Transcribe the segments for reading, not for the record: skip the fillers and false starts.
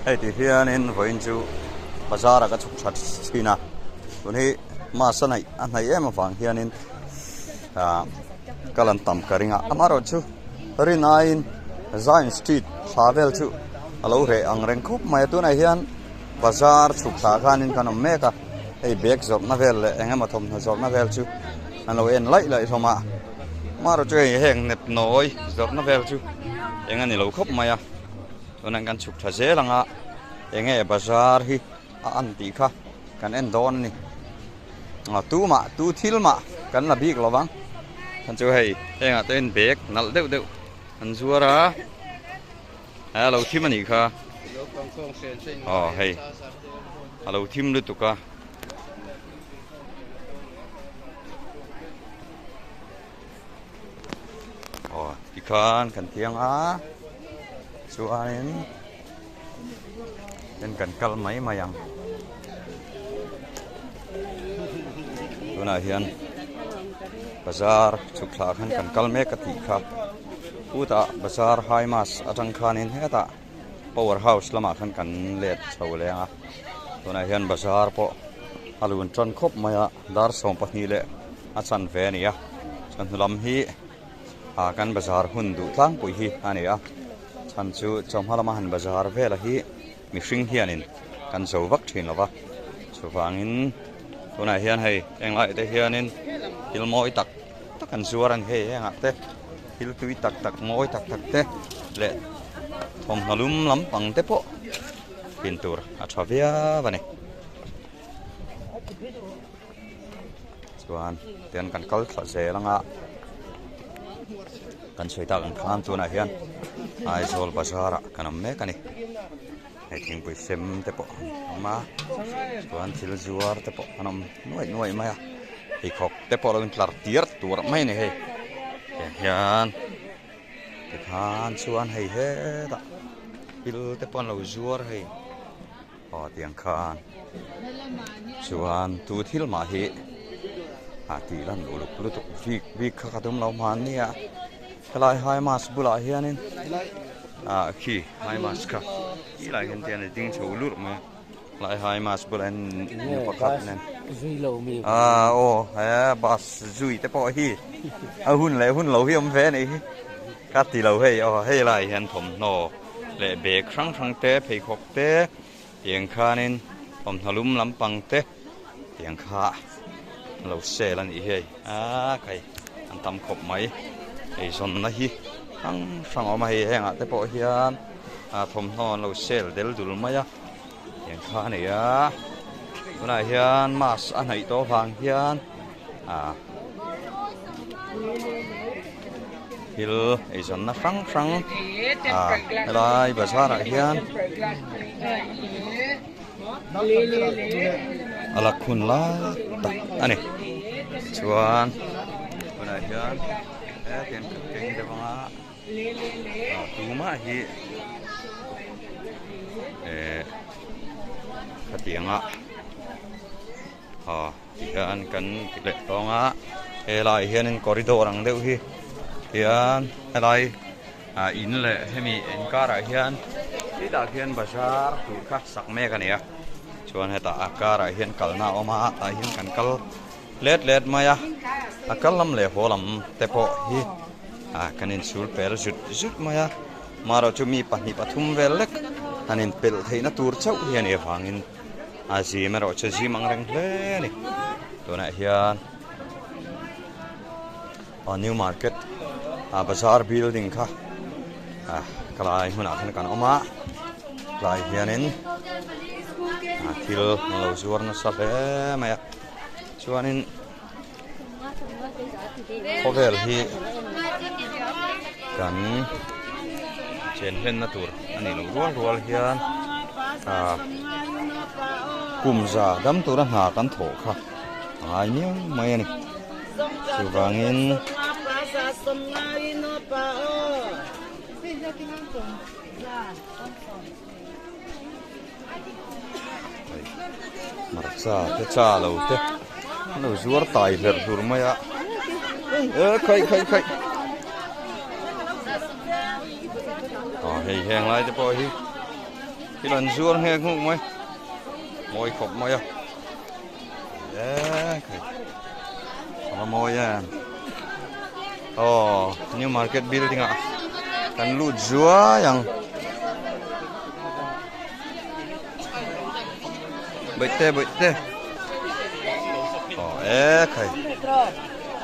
Hei ti hianin vawiin chu bazar ah ka chhuk tha thin a, tun hi mass a hnaih a hnaih em avang hianin ah kal an tam ka ring a, amaherawhchu rin aiin Zion street thla vel chu a lo reh ang reng khawp mai a, tunah hian bazar chhuk thla khanin kan awm mek a, hei bag zawrhna vel leh eng emaw thawmhnaw zawrhna vel chu an lo en laih laih hlawm a, amaherawhchu hei heng hnep nawi zawrhna vel chu eng a ni lo khawp mai a. Tunah kan chhuk tha zel ang a, enge bazar hi a an tih kha kan en dawn a ni. Tumah tu thil mah kan la bik lo vang. Khan chu hei hengah te hian bag nalh deuh deuh an zuar a, a lo thim a nih kha. Aw hei a lo thim lutuk a. Aw tikhan kan thiang a chuanin ten kan kal mai mai ang tunah hian bazar chhuk thla khan kan kal mek a tih kha khutah bazar high mass atang khanin hetah power house lamah khan kan let chho leng a tunah hian bazar pawh a lun tan khawp mai a dar 12 leh a chan ve a ni a chhan hnu lam hi ah kan bazar hun duh tlangpui hi a ni a chhan chu chawhma lama han bazar vel hi mihring hianin kan zo vak thin lo va chuvangin tunah hian hei englai te hianin thil mawi tak tak an zuar a ni hei hengah te thil tui tak tak mawi tak tak te leh thawmhnaw lum lampang te pawh in tur a tha viau a ni. Chuan tian kan kal thla zel anga kan sawi tak ang khan tunah hian Aizawl bazar ah kan awm mek a ni. Hei thingpui sem te pawh an awm a chuan thil zuar te pawh an awm nuaih nuaih mai a pheikhawk te pawh a lo intlar tir tur mai a ni hei tiang hian tikhan chuan hei hetah thil te pawh an lo zuar hei. Aw tiang khan chuan tu thil mah hi a tih lan uluk lutuk bik bik kha ka tum lo hmanni a helai high mass bulah hianin ah khi high mass kha khilai hian te an ding chho lurh mai a helai high mass bulah hian nu pakhat nen ah aw he bus zui te pawh hi a hun leh hun lo hi awm ve a nih hi ka ti lo hei aw hei lai hian thawmhnaw leh bag hrang hrang te pheikhawk te tiang khanin thawmhnaw lum lampang te tiang kha a lo sale a nih hi hei aaa khai an tam khawp mai eizawnna hi hrang hrang a awm a hei hengah te pawh hian ah thawmhnaw an lo sale del dul mai a tiang kha a ni a tunah hian mask a hnaih tawh avang hian ah thil eizawnna hrang hrang ah helai bazar ah hian a la khun lai tak a ni chuan tunah hian hetiang kan keng deuh ang a ah tumah hi eh khatiang a Aw tihian kan ti leh tawng a helaiah hianin corridor ang deuh hi tihian helai ah in leh hemi inkarah hian titah khian bazar tur kha sak mek a ni a chuan hetah a karah hian kalna a awm a tah hian kan kal let let mai a a kal lam leh haw lam te pawh hi ah kan insul pel zut zut mai a marawh chu mi pahnih pathum vel lek han inpelh theihna tur chauh hi a nih avangin. A zim erawh chu zim ang reng hle a ni tunah hian aw new market ah bazar building kha ah kalai hmunah khan kan awm a tlai hianin ah thil an lo zuar nasa hle mai a chuanin khawvel hi kan chen hlenna tur a nih loh rual rual hian ah kum za dam tura hna kan thawh kha a ngai miau mai a ni chuvangin hmarcha te cha lo te an lo zuar tai hlerh hlur mai a e khaih khaih khaih aw hei heng lai te pawh hi. Thil an zuar nghek nghuk mai mawi khawp mai a eee khai a va mawi em aw new market building ah kan lut zuai ang bawihte bawihte aw eee khai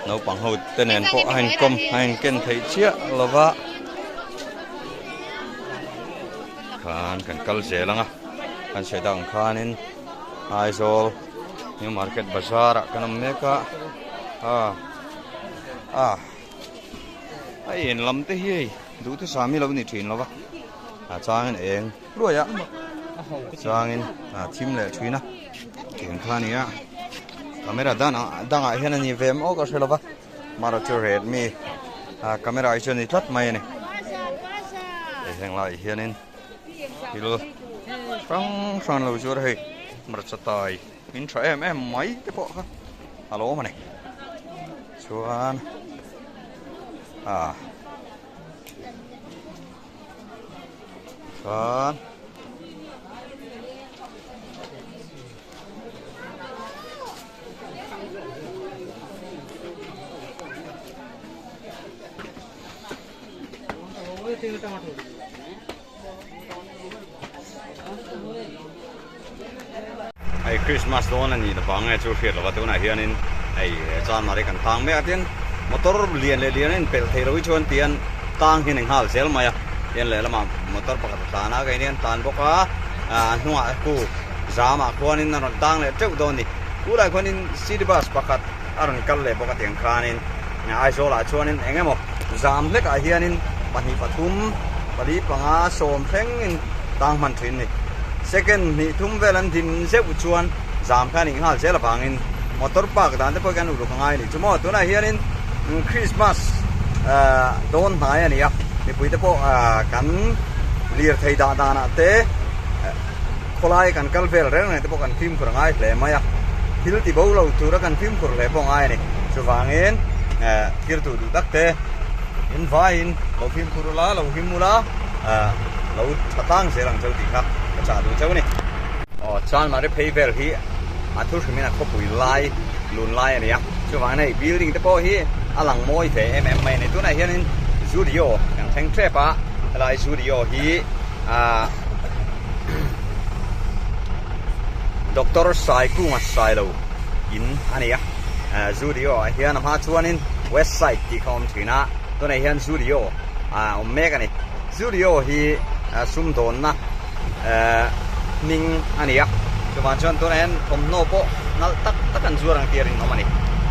naupang ho te nen pawh a inkawm a inken theih chiah lova. Khan kan kal zel ang a, kan sawi tak ang khanin Aizawl New Market Bazaar ah kan awm mek a, ah ah a en lam te hi hei duhthusam hi lo ni thin lo va, a changin eng hluai a, changin a thim leh thin a, tiang kha a ni a, camera dangah hian a ni ve maw ka hre lo va. Mara chu Redmi ah camera hi chu a ni tlat mai a ni hei heng laiah hianin thil hrang hrang lo zuar a hei hmarcha tai min tha em em mai te pawh kha a lo awm a ni chuan ah chuan. Hei Christmas dawn a nih ta vang nge chu hriat lova tunah hianin hei chanmari kan tang mek a tin motor lian leh lian a inpelh thei lo hi chuan tian tang hian a inghal zel mai a tian lehlamah motor pakhat a tlan a keini an tlan bawk a a hnungah khu Zamah khuanin a rawn tang leh teuh dawn a ni. Tunah khuanin city bus pakhat a rawn kal leh bawk a tiang khanin Aizawlah chuanin eng emaw zam hlekah hianin pahnih pathum pali panga sawm thlengin tang hman thin a ni. Second hnih thum vel an din zeuh chuan zam kha a nih nghal zel avangin motor park dan te pawh hian uluk a ngai a ni. Chu maw tunah hianin Christmas dawn hnai a ni a, mipui te pawh kan lirthei dah danah te, Khawlai kan kal vel reng reng te pawh kan fimkhur a ngai hle mai a, thil ti bo lo tura kan fimkhur hle pawh a ngai a ni. Chuvangin thil duh duh tak te in vaiin lo fimkhur ula, lo him ula, lo tha tlang zel ang cheu tih kha ka chah duh cheu a ni. Aw Chanmari phei vel hi a thu hrimin a khawpui lai lun lai a ni a, chuvangin hei building te pawh hi a lang mawi ve em em mai a ni. Tunah hianin Zudio kan thleng tep a, helai Zudio hi ahh. Doctor Saikunga Sailo in a ni a, Zudio ah hian a hma chuanin West Side tih kha a awm thin a, tunah hian Zudio a awm mek a ni. Zudio hi sumdawnna hming a ni a, chuvang chuan tunah hian thawmhnaw pawh nalh tak tak an zuar ang tih a rinawm a ni.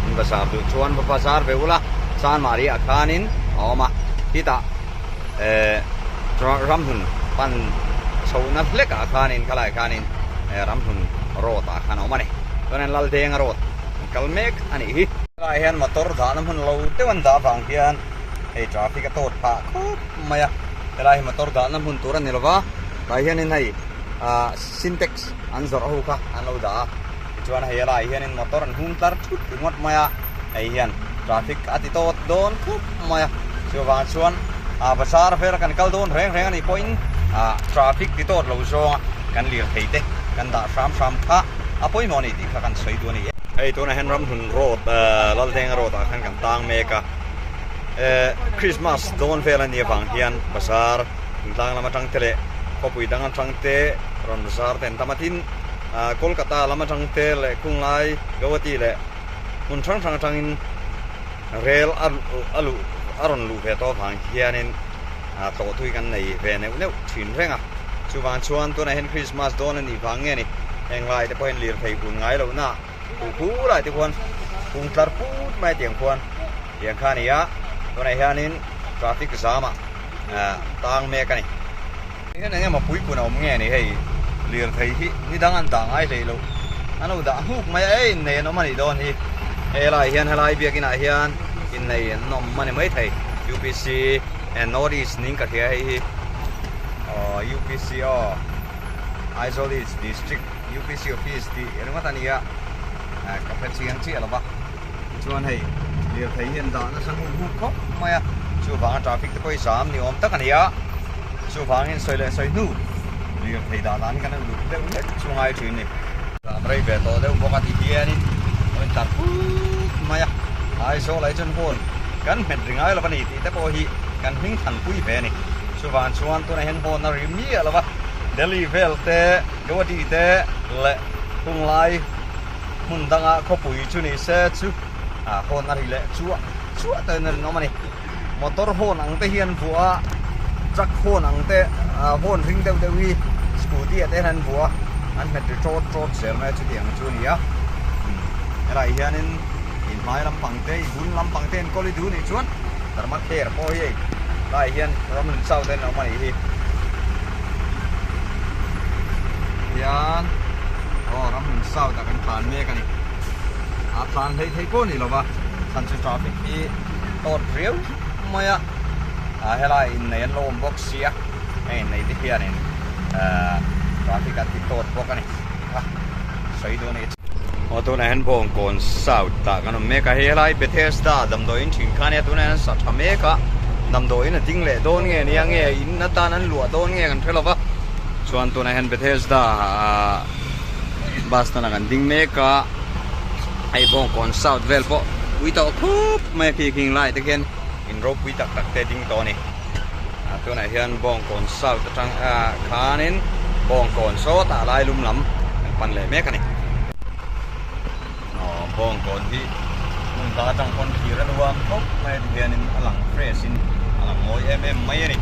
In bazar duh chuan va bazar ve ula, Chanmari ah khanin a awm a, hitah. eh ramhmun pan chhohna hlek ah khanin khalai khanin eh ramhmun road ah khan a awm a ni chuanin Laldenga road an kal mek a nih hi. Helaiah hian motor dahna hmun lo deuh an dah avang hian hei traffic a tawt phah khawp mai a, helai hi motor dahna hmun tur a ni lova tah hianin hei ah sintex an zawrh ho kha an lo dah a tichuan hei helaiah hianin motor an hung tlar thut ringawt mai a hei hian traffic a ti tawt dawn khawp mai a chuvang chuan ah bazar vel kan kal dawn reng reng anih pawhin ah traffic ti tawt lo zawnga kan lirthei te kan dah hram hram kha a pawimawh a ni tih kha kan sawi duh a ni e. Hei tunah hian Ramhlun road ah Laldenga road ah khan kan tang mek a eh Christmas dawn vel a nih avang hian bazar thingtlang lam atang te leh khawpui dang atang te rawn bazar te an tam a tin ah Kolkata lam atang te leh Khunglai Guwahati leh hmun hrang hrang atangin rel a luh a rawn luh ve tawh avang hianin tlawh tui kan nei ve neuh neuh thin reng a. Chuvang chuan tunah hian Christmas dawn a nih vang nge ni heng lai te pawh hian lirthei hun ngai lohna huh khu lai te khuan hung tlar put mai tiang khuan tiang kha a ni a, tunah hianin traffic jam ah tang mek a ni. Hian eng emaw puipun a awm nge ni hei lirthei hi ni dang an dah ngai hlei lo an lo dah nghuk mai a ei innei an awm a nih dawn hi helai hian helai biakin ah hian innei an awm a ni maithei UPC and North East ning ka hria hei hi aw UPC aw Aizawl East District UPC office tih ringawt a ni a ka hre chiang chiah lo va chuan hei lirthei hi an dah nasa nghuk nghuk khawp mai a chuvanga traffic te pawh hi zam ni awm tak a ni a chuvangin sawi leh sawi hnu Lirthei dah dan kan uluk deuh hlek chu ngai thin ni. Tlan rei ve tawh deuh bawk a ti hianin a rawn tlar put mai a, Aizawl ah hi chuan horn kan hmet ri ngai lo a ni tih te pawh hi kan hming thanpui ve a ni. Chuvang chuan tunah hian horn a ri miah lo va, Delhi vel te, Guwahati te leh hunglai hmun danga khawpui chu ni se chu horn a ri leh chuah chuah te in a rinawm a ni. Motor horn ang te hian vuah a, truck horn ang te horn ring deuh deuh hi scooty ah te hian an vuah a, an hmet ri tawt tawt zel mai a chutiang chu a ni a. Helaiah hianin in hmai lampang te i bul lampang te enkawl i duh nih chuan Dharma Care pawh hi hei helaiah hian Ramhlun South ah hian a awm a nih hi. Hian aw Ramhlun South ah kan tlan mek a ni. A tlan hlei thei pawh a ni lo va, chhan chu traffic hi. Tawt riau mai a, ah helai innei an lo awm bawk sia, heng innei te hianin ahh traffic an ti tawt bawk a ni kha sawi duh a ni. Aw tunah hian Bawngkawn South ah kan awm mek a, hei helai Bethesda damdawiin thin kha ania tunah hian an sa tha mek a, damdawiin a ding leh dawn nge nia nge in atan an luah dawn nge kan hre lo va, chuan tunah hian Bethesda ah bus stand ah kan ding mek a. Hei Bawngkawn South vel pawh pui tawh khup mai a khi khing lai te khian in ropui tak tak te ding tawh a ni. Ah tunah hian Bawngkawn South atang ah khanin Bawngkawn sawtah lai lum lam kan pan leh mek a ni. Aw Bawngkawn hi hmun dang atang pawn thlir a nuam khawp mai a ti hianin a lang fresh in a lang mawi em em mai a ni.